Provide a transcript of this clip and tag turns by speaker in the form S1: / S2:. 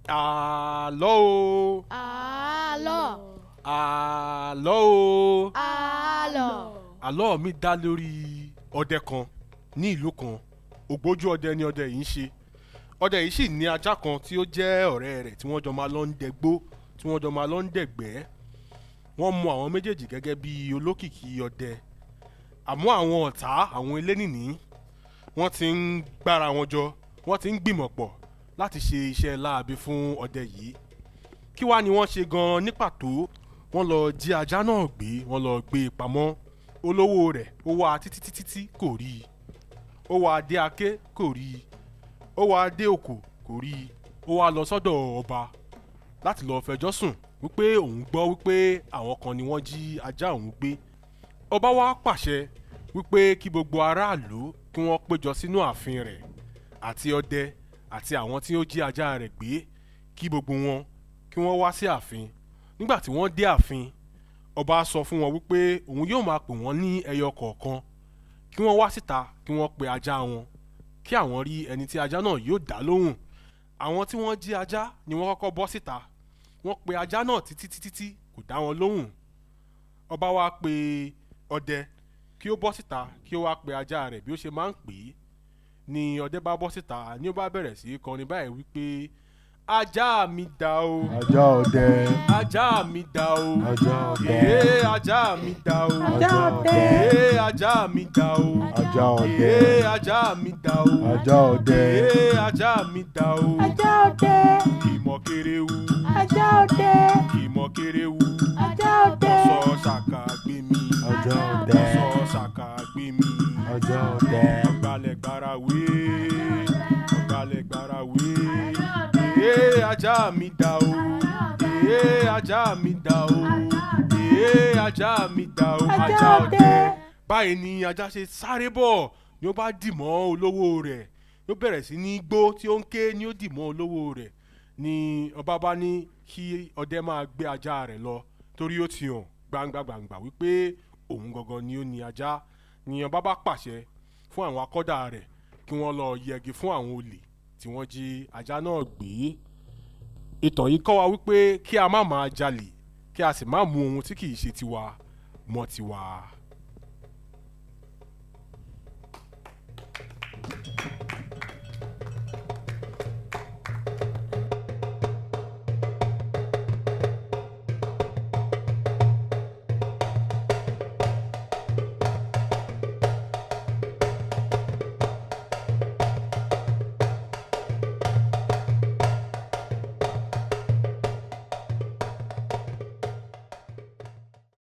S1: Àlọ́ o.
S2: Àlọ́.
S1: Àlọ́ o.
S2: Àlọ́.
S1: Àlọ́ mi dá lórí ọdẹ kan ní ìlú kan. Ògbójú ọdẹ ni ọdẹ yìí ń ṣe. Ọdẹ yìí sì ní ajá kan tí ó jẹ́ ọ̀rẹ́ rẹ̀ tí wọ́n jọ máa lọ ń dẹgbó, tí wọ́n jọ máa lọ ń dẹ̀gbẹ́. Wọ́n mú àwọn méjèèjì gẹ́gẹ́ bí olókìkí ọdẹ. Àmọ́ àwọn ọ̀tá àwọn elénìní, wọ́n ti ń gbára wọn jọ, wọ́n ti ń gbìmọ̀ pọ̀ láti ṣe iṣẹ́ láabi fún ọdẹ yìí. Kí wá ni wọ́n ṣe gan-an ní pàtó? Wọ́n lọ jí ajá náà gbé, wọ́n lọ gbé e pamọ́. Olówó rẹ̀ ó wá títí títí tí kò rí i. Ó wá dé aké, kò rí i. Ó wá dé òkò, kò rí i. Ó wá lọ sọ́dọ̀ ọba láti lọ fẹjọ́ sùn wípé òun gbọ́ wípé àwọn kan ni wọ́n jí ajá òun gbé. Ọba wá pàṣẹ wípé kí gbogbo aráàlú kí wọ́n péjọ sínú ààfin rẹ̀, àti ọdẹ àti àwọn tí ó jí ajá rẹ̀ gbé, kí gbogbo wọn kí wọ́n wá sí ààfin. Nígbà tí wọ́n dé ààfin, ọba sọ fún wọn wípé òun yóò máa pè wọ́n ní ẹyọ kọ̀ọ̀kan, kí wọ́n wá síta, kí wọ́n pe ajá wọn, kí àwọn rí ẹni tí ajá náà yóò dá lóhùn. Àwọn tí wọ́n jí ajá ni wọ́n kọ́kọ́ bọ́ síta. Wọ́n pe ajá náà títí títí tí kò dá wọn lóhùn. Ọba wá pe ọdẹ kí ó bọ́ síta, kí ó wá pe ajá rẹ̀ bí ó ṣe máa ń pè é. Ni ọdẹ bá bọ́ síta, ni ó bá bẹ̀rẹ̀ sí í kọrin báyìí wípé, "Ajá mi dà o."
S3: Ajá ọdẹ.
S1: "Ajá mi dà o."
S3: Ajá ọdẹ.
S1: "Èé, ajá mi dà o."
S3: Ajá ọdẹ.
S1: "Èé, ajá mi dà o."
S3: Ajá ọdẹ.
S1: "Èé, ajá mi dà o."
S3: Ajá ọdẹ.
S1: "Èé, ajá mi dà o."
S2: Ajá ọdẹ.
S1: Ìmọ̀kéréwu.
S2: Ajá ọdẹ.
S1: Ìmọ̀kéréwu.
S2: Ajá ọdẹ.
S1: Sọ ṣàkà gbé mi.
S3: Ajá ọdẹ.
S1: Sọ ṣàkà gbé mi.
S3: Ajá ọdẹ.
S1: Ọ̀gbálẹ̀ gbára wé. Ọ̀gbálẹ̀ gbára wé. Èé, ajá mi dà o. Èé, ajá mi dà o. Èé, ajá mi dà o.
S2: Ajá ọdẹ.
S1: Báyìí ni ajá ṣe sáré bọ̀, ni ó bá dì mọ́ olówó rẹ̀, ló bẹ̀rẹ̀ sí ní gbó tí ó ń ké, ni ó dì mọ́ olówó rẹ̀. Ni ọba bá ní kí ọdẹ máa gbé ajá rẹ̀ lọ, torí ó ti hàn gbangba gbangba wípé òun gangan ni ó ní ajá. Ni ọba bá pàṣẹ fún àwọn akọ́dà rẹ̀ kí wọ́n lọ yẹgi fún àwọn olè tí wọ́n jí ajá náà gbé. Ìtàn yìí kọ́ wa wípé kí a má máa jalè, kí a sì má mú ohun tí kì í ṣe tiwa mọ́ tiwa.